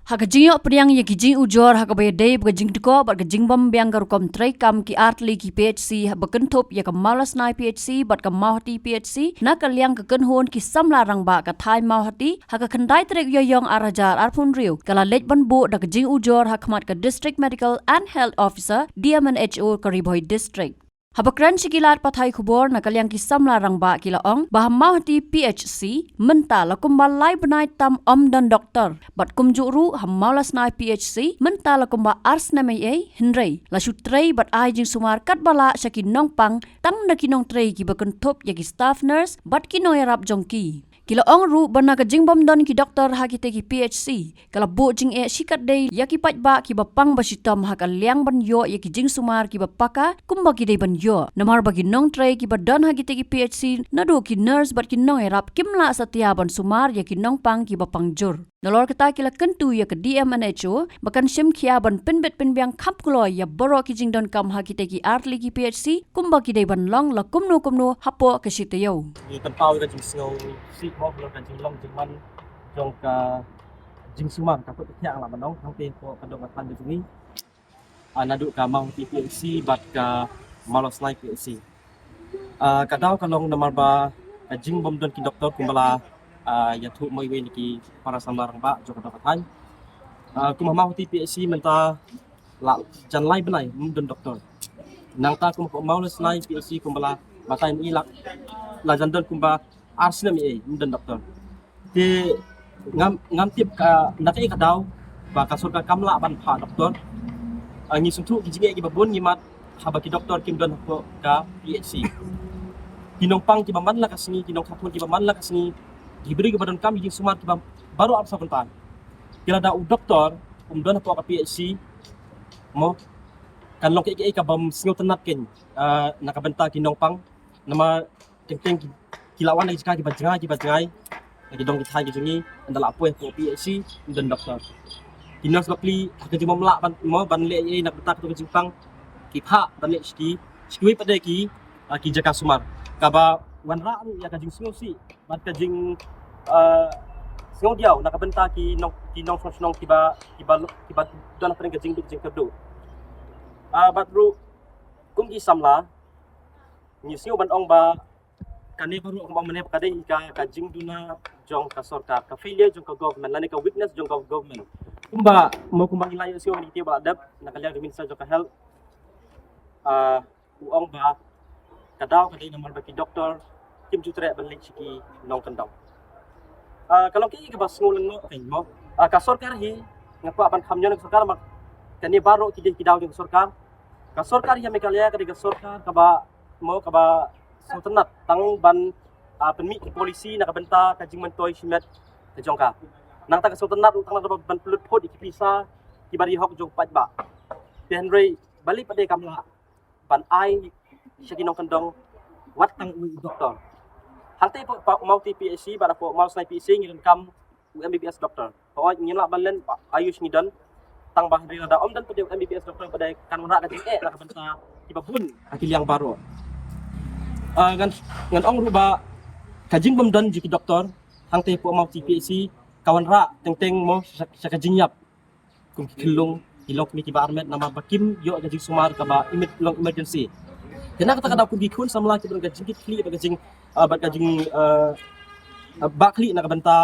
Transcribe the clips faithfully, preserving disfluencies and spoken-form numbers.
Ha ka jingïoh pdiang ïa ki jingujor ha kaba ïadei bad ka jingdkhoh bad ka jingbymbiang ka rukom treikam, ki artylli ki P H C haba kynthup ïa ka Mawlasnai P H C bad ka Mawhati P H C, na ka liang ka kynhun ki samla rangbah ka thaiñ Mawhati, ha ka khyndai tarik Ïaïong ar hajar arphew hynriew, ka la leit ban buh da ka jingujor ha khmat ka District Medical and Health Officer, D M and H O, ka Ri Bhoi District. Haba kren sha ki lad pathai khubor, na ka liang ki samla rangbah ki la ong ba ha Mawhati P H C mynta la kumba lai bnai tam ym don doktor, bad kumjuh ruh ha Mawlasnai P H C mynta la kumba ar snem ei ei, hynrei la shu trei bad ai jingsumar katba lah sha ki nongpang, tang da ki nongtrei kiba kynthup ïa ki staff nurse bad ki nongïarap jong ki. Ki la ong ruh ba na ka jingbym don ki doktor ha kitei ki P H C, ka la buh jingeh shikatdei ïa ki paidbah kiba pang ba shitom ha ka liang ban ïoh ïa ki jingsumar kiba paka kumba ki dei ban ïoh, namar ba ki nongtrei kiba don ha kitei ki P H C, naduh ki nurse bad ki nongïarap, kim lah satia ban sumar ïa ki nongpang kiba pang jur. Nalor kata, ki la kyntu ïa ka D M and H O ba kan shim khia ban pynbit pynbiang kham kloi ïa baroh ki jingdonkam ha kitei ki artylli ki P H C, kumba ki dei ban long la kumno kumno hapoh ka shi taïew. Ngi pynpaw ïa ka jingsngewsih mo, ka jinglong jingman jong ka jingsumar, ka kut ka khiah, nga lah ban ong, hangtei hapoh ka dong ka thaiñ ka jong ngi, ah, naduh ka Mawhati P H C bad ka Mawlasnai P H C. Ah, ka daw ka long namar ba ka jingbym don ki doktor kumba la, ah, ïathuh mo iwei na ki para samla rangbah jong ka dong ka thaiñ. Ah, kum ha Mawhati P H C mynta la jan lai bnai ym don doktor. Nangta kum ha Mawlasnai P H C kumba la batai i la, la jan don kumba ar snem ei ei ym don doktor. Te ngam, ngam tip ka na kaei ka daw ba ka sorkar kam lah ban phah doktor. Ah, ngi sngewthuh ki jingeh kiba bun ngi mad haba ki doktor kim don hapoh ka P H C. Ki nongpang kiba man la ka sngi, ki nongkhathun kiba man la ka sngi, ki briew kiba donkam ïa ki jingsumar kiba baroh arphew saw kynta. Te lada u doktor um don hapoh ka P H C mo, kan long kaei kaei kabym sngewtynnat kein, ah, na ka bynta ki nongpang. Namar teng teng ki, ki la wan na ki jaka kiba jngai kiba jngai, na ki dong ki thaiñ ki jong ngi, ynda la poi hapoh P H C ym don doktor. Ki nurse bapli ha ka jingbym lah ban mo ban leh ei ei na ka bynta kato ka jingpang, ki phah ban leh sha ki, sha kiwei pat de ki, ah, ki jaka sumar. Kaba wanrah ruh ïa ka jingsngewsih bad ka jing, ah, sngewdiaw na ka bynta ki nong, ki nongshong shnong kiba, kiba, kiba don hapdeng ka jingduk jingkyrduh. Ah, bad ruh kum ki samla, ngi sngew ban ong ba kane baroh kumba mynne ka dei ka, ka jingduna jong ka sorkar, ka failure jong ka government lane ka weakness jong ka government. Kumba mo, kumba ngi la ïohsngew ha kine ki taïew ba la dep na ka liang jong u Minister jong ka Health, ah, u ong ba ka daw ka dei namar ba ki doktor kim ju treh ban leit sha ki nongkyndong. Ah, ka long kaei kaba sngew lyngngoh kein mo. Ah, ka sorkar hi, nga kwah ban kham ñion ïa ka sorkar, ma kane baroh ki dei ki daw jong ka sorkar. Ka sorkar hi ha Meghalaya ka dei ka sorkar kaba mo, kaba sngewtynnat tang ban, ah, pynmih ki policy na ka bynta ka jingmyntoi shimet ka jong ka. Nangta ka sngewtynnat ruh tang ban pynlut phut ïa ki pisa kiba dei hok jong paidbah. Te hynrei balei pat de kam lah ban ai sha ki nongkyndong wat tang uwei u doktor? Hangtei hapoh Mawhati P H C bad hapoh Mawlasnai P H C ngi donkam u M B B S doktor. Hooid, ngim lah ban len Ayush ngi don, tang ba hynrei lada ym don pat de u M B B S doktor pat de kan wanrah ka jingeh na ka bynta kiba bun ha ki liang baroh. Ah, ngan, ngan ong ruh ba ka jingbym don jong ki doktor hangtei hapoh Mawhati P H C ka wanrah teng teng mo sha, sha ka jingïap. Kum ki khyllung, ki longkmie kiba armet namar ba kim ïoh ka jingsumar kaba emer-, long emergency. Te na kata ka daw kum ki khun samla kiba don ka jingkitkhlieh bad ka jing, ah, bad ka jing, ah, ah, bah khlieh na ka bynta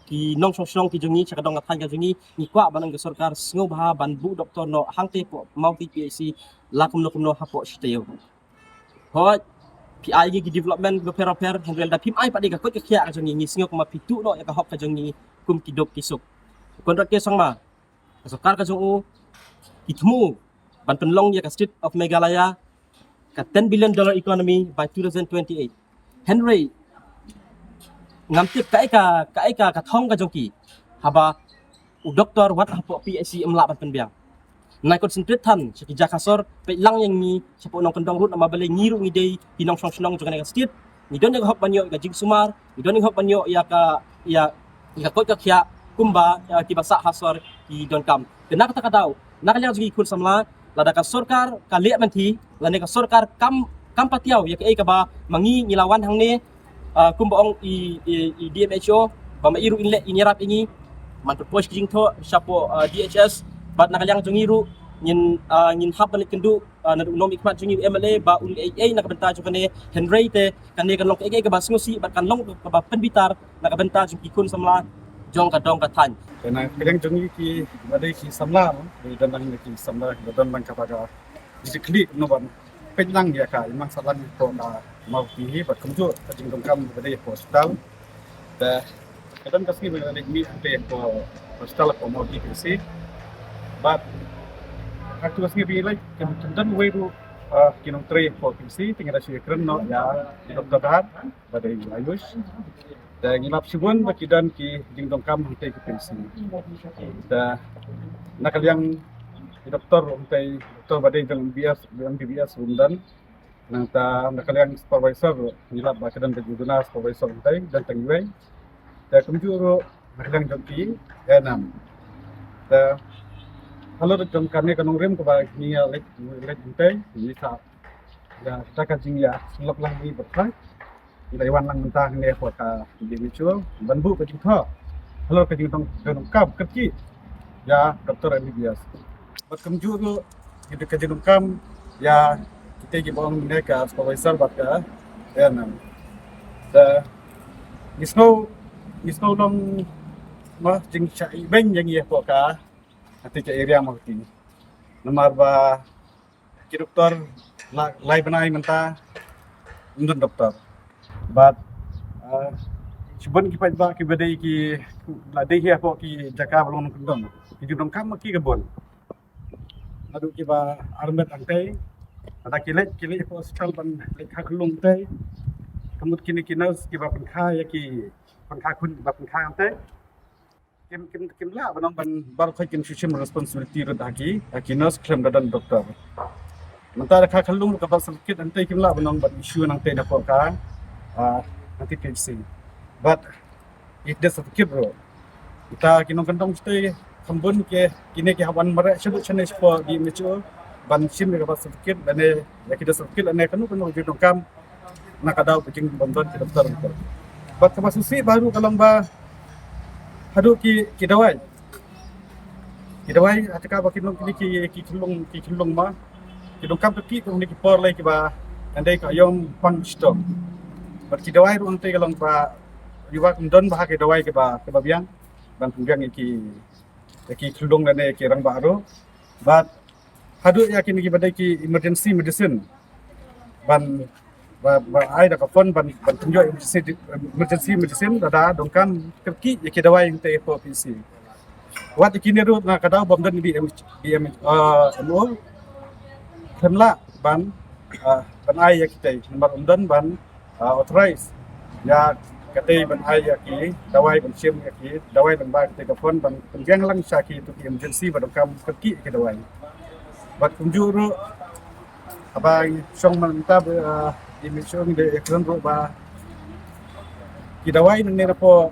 ki nongshong shnong ki jong ngi sha ka dong ka thaiñ ka jong ngi, ngi kwah ban ong ka sorkar sngewbha ban buh doktor noh hangtei hapoh Mawhati P H C la kumno kumno hapoh shi taïew. Hooid, phi ai ki development bapher bapher, hynrei lada phim ai pat de ka koit ka khiah ka jong ngi, ngi sngew kumba phi tuh noh ïa ka hok ka jong ngi kum ki duk ki suk. Conrad K Sangma, ka sorkar ka jong u, ki thmu ban pynlong ïa ka State of Meghalaya ka ten billion dollar economy by two thousand twenty-eight. Hynrei ngam tip kaei ka, kaei ka, ka thong ka jong ki haba u doktor wat hapoh P H C ym lah ban pynbiang. Nai concentrate than sha ki jaka sor, peit lang ïa ngi shapoh nongkyndong ruh, namar balei ngi ruh ngi dei ki nongshong shnong jong kane ka state. Ngi don ïa ka hok ban ïoh ïa ka jingsumar, ngi don ïa ka hok ban ïoh ïa ka, ïa, ïa ka koit ka khiah kumba, ïa, kiba sah ha sor ki donkam. Te na kata ka daw, na ka liang jong ngi khun samla, lada ka sorkar ka leh mynta, lane ka sorkar kam, kam patiaw ïa kaei kaba ma ngi ngi la wan hangne, ah, kumba ong i, i, i D M H O, ba ma i ruh in leh, in ïarap ïa ngi, Man propose ki jingthoh shapoh, ah, D H S, bad na ka liang jong ngi ruh ngin, ah, ngin hap ban leit kynduh, ah, naduh u nongmihkhmat jong ngi u M L A ba un leh ei ei na ka bynta jong kane, hynrei te kane kan long kaei kaei kaba sngewsih bad kan long kaba pynbitar na ka bynta jong ki khun samla jong ka dong ka thaiñ. Te na ka liang jong ngi kiba dei ki samla, no, ki don lang ki samla, ki don lang kaba ka jingkitkhlieh, no, ban peit lang ïa ka imlang sahlang hapoh ka Mawhati hi, bad kumjuh ka jingdonkam ba dei hapoh hospital. Te ka don ka sngi ba ngi leit mih hangtei hapoh hospital hapoh Mawhati P H C. Bad ha katu ka sngi ba ngi leit, kim, kim don uwei ruh, ah, ki nongtrei hapoh P H C, te ngi la shu ïakren noh ïa i Doktor Dahar ba dei Ayush. Te ngi lap shibun ba ki don ki jingdonkam hangtei ka P H C. Te na ka liang i doktor hangtei, doktor ba dei jong M B B S, M B B S ruh ym don. Nangta na ka liang supervisor ruh ngi lap ba ki don ka jingduna supervisor hangtei, don tang iwei. Te kumjuh ruh na ka liang jong ki A N M. Te halor jong kane ka nongrim kaba ngi ïa leit, leit hangtei, ngi sa ïa da ka jingïasylloh lang ngi bad ngi la wan lang mynta hangne hapoh ka D M H O ban buh ka jingthoh halor ka jingdon, jingdonkam kyrkieh ïa doktor M B B S. Bad kumjuh ruh ka jingdonkam ïa kita kiba ong ne ka supervisor bad ka A N M. Te ngi sngew, ngi sngew long ma jingshah ibeiñ ïa ngi hapoh ka, hangtei ka area Mawhati. Namar ba ki doktor la lai bnai mynta ym don doktor. Bad, ah, shibun ki paidbah kiba dei ki la dei hi hapoh ki jaka ba long nongkyndong, ki jingdonkam ma ki ka bun. Naduh kiba armet hangtei, lada ki leit, ki leit hapoh hospital ban leit kha khunlung hangtei, ka mut kine ki nurse kiba pynkha ïa ki, pynkha khun, ba pynkha hangtei, kim, kim, kim lah ban ong ban baroh khoit kin shu shim responsibility ruh ha ki, ha ki nurse khlem da don doktor. Mynta da kha khunlung ruh ka birth certificate hangtei kim lah ban ong ban issue nangtei napoh ka, ah, hangtei P H C. Bad i death certificate ruh, kita ki nongkyndong shatei kham bun ki, kine ki hap wan mareh shaduh shane shapoh D M H O ban shim ïa ka birth certificate lane ïa ki death certificate lane kano kano ka jingdonkam na ka daw ka jingbym don ki doktor. Bad kaba sngewsih baroh ka long ba haduh ki, ki dawai, ki dawai ha jaka ba kin long kine ki, ki khunlung, ki khunlung ma, ki donkam kyrkieh kumne ki por lei kiba ym dei ka aïom pang shitom. Bad ki dawai ruh hangtei ka long ba, ïa ba ym don bha ki dawai kiba, kiba biang ban pynbiang ïa ki, ïa ki khunlung lane ïa ki rangbah ruh. Bad haduh ïa kine kiba dei ki emergency medicine ban, ba, ba ai da ka fund ban, ban pynïoh emergency, emergency medicine, lada donkam kyrkieh ïa ki dawai hangtei hapoh P H C. Wat ïa kine ruh na ka daw bym don D M, D M, ah, M O khlem lah ban, ah, ban ai ïa kitei namar ym don ban, ah, authorize ïa katei ban ai ïa ki dawai, ban shim ïa ki dawai lyngba katei ka fund ban pynbiang lang sha kitu ki emergency ba donkam kyrkieh ïa ki dawai. Bad kumjuh ruh haba ngi shong mynta ba, ah, D M H O ngi da ïakren ruh ba ki dawai nangne napoh,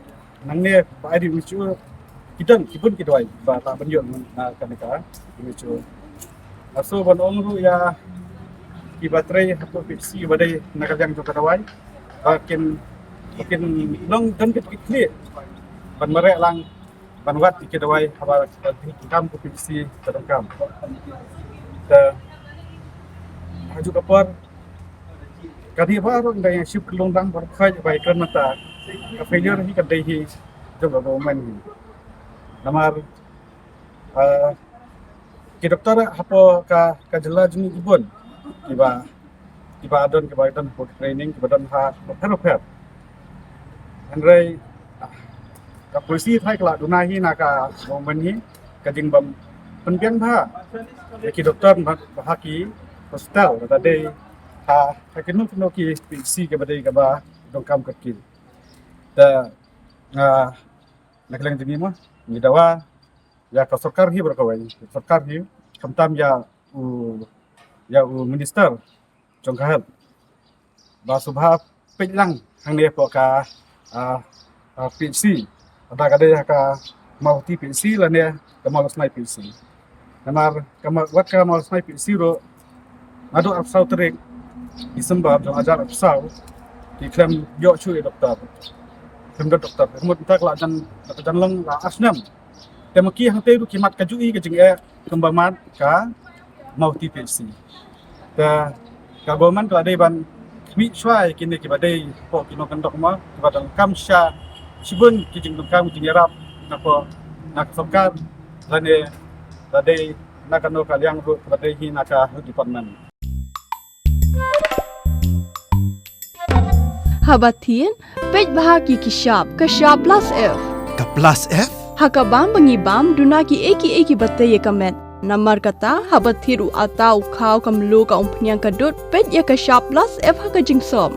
nangne ba ai D M H O ki don, ki bun ki dawai ba lah ban ïoh na kane ka D M H O. Nga sngewbha ban ong ruh ïa kiba trei hapoh P H C ba dei na ka liang jong ka dawai ba kin, ba kin long don ka jingkitkhlieh ban mareh lang ban wad ïa ki dawai haba ka jingdonkam ka P H C ka donkam. Te ha kajuh ka por ka dei baroh ngi dang ïa shim khunlung dang baroh khoit ba ïa kren mynta ka failure hi ka dei hi jong ka government hi. Namar, ah, ki doktor hapoh ka, ka jylla jong ngi ki bun kiba, kiba don, kiba don hapoh training, kiba don ha bapher bapher. Hynrei, ah, ka polisi tharai ka la duna hi na ka government hi ka jingbym pynbiang bha ïa ki doktor bad ha ki hospital, lada dei ha, ha kino kino ki P H C kiba dei kaba donkam kyrkieh. Te, ah, na ka liang jong ngi mo, ngi dawa ïa ka sorkar hi baroh kawei, sorkar hi, khamtam ïa u, ïa u minister jong ka health ba sngewbha peit lang hangne hapoh ka, ah, ah, P H C, lada ka dei ha ka Mawhati P H C lane ka Mawlasnai P H C. Namar ka Ma-, wat ka Mawlasnai P H C ruh naduh arphew saw tarik December jong arhajar arphew saw ki khlem ïoh shuh ïa doktor. Khlem don doktor. Ka mut mynta ka la jan, ka jan long la ar snem Te ma ki hangtei ruh ki mad ka juh i ka jingeh kumba mad ka Mawhati P H C. Te ka government ka la dei ban khmih shuwa ïa kine kiba dei hapoh ki nongkyndong mo, kiba donkam sha shibun ki jingdonkam ki jingïarap na ka, na ka sorkar, lane la dei na kano ka liang ruh kaba dei hi na ka health department. Haba thied, peit bha ki ki shap, ka shap plus F. Ka plus F? Ha ka bam ba ngi bam, duna ki ei ki ei kiba tei ïa ka met. Namar kata, haba thied u atta, u khaw, ka mluh, ka umphniang, ka dud, peit ïa ka shap plus F ha ka jingsop.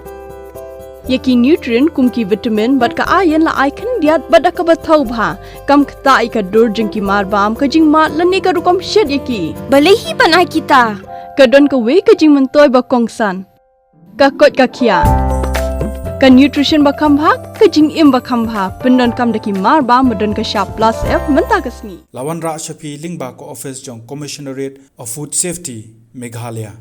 Ïa ki nutrient kum ki vitamin bad ka iron la ai khyndiat bad da kaba thaw bha. Kam ktah ïa ka dur jong ki mar bam, ka jingmad lane ka rukom shet ïa ki. Balei hi ban ai kita? Ka don kawei ka jingmyntoi ba kongsan. Ka koit ka khiah. Ka nutrition ba kham bha, ka jingim ba kham bha. Pyndonkam da ki mar bam ba don ka shap plus F mynta ka sngi. La wanrah sha phi lyngba ka office jong Commissionerate of Food Safety, Meghalaya.